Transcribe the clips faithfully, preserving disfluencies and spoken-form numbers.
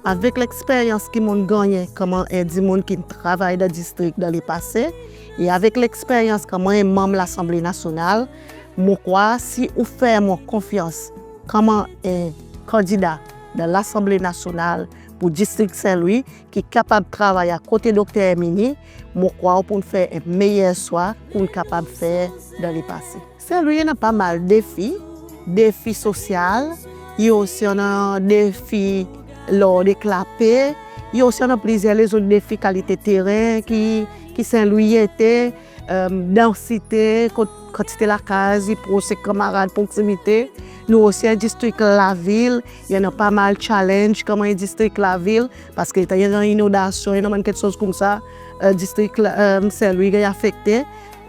Avek leksperyans ki mon'n gannyen konman en dimoun ki'n travay dan distrik dan lepase, e avek leksperyans konman en manm Lasanble Nasyonal, mon krwar si ou fer mwan konfyans konman en kandida dan Lasanble Nasyonal pour distrik St Louis ki kapab travay akote Dokter Herminie, mon krwar ou pou'n fer en meyer swa ki ou'n kapab fer dan lepase. St Louis i annan pa mal defi, defi sosyal, i osi annan defi lord ek lape, i osi annan plizyer lezot defi, kalite teren ki, ki St Louis i ete, dansite, kantite lakaz i pros ek kanmarad, proksimite. Nou osi en distrik lavil, i annan pa mal challenge konman en distrik lavil, parski letan i annan inondasyon, i annan bann keksoz koumsa, distrik St Louis i ganny afekte.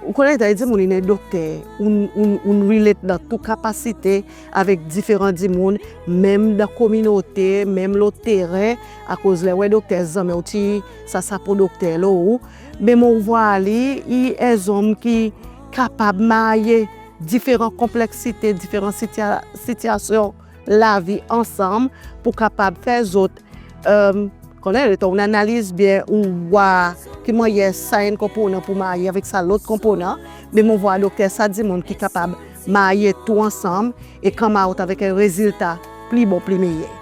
Ou konnen letan en dimoun i en dokter, ou'n, ou'n relate dan tou kapasite avek diferan dimoun, menm dan kominote, menm lo teren, akoz ler ou en dokter, zanmen ou tir sa sapo dokter lo ou. Me mon vwar li i en zonm ki kapab marye diferan konpleksite, diferan sityasyon lavi ansanm pour kapab fer zot, konnen letan ou'n analiz byen, ou war ki mannyer sa enn konponan pour marye avek sa lot konponan. Me mon vwar dokter sa dimoun ki kapab marye tou ansanm e come out avek en rezilta pli bon, pli meyer.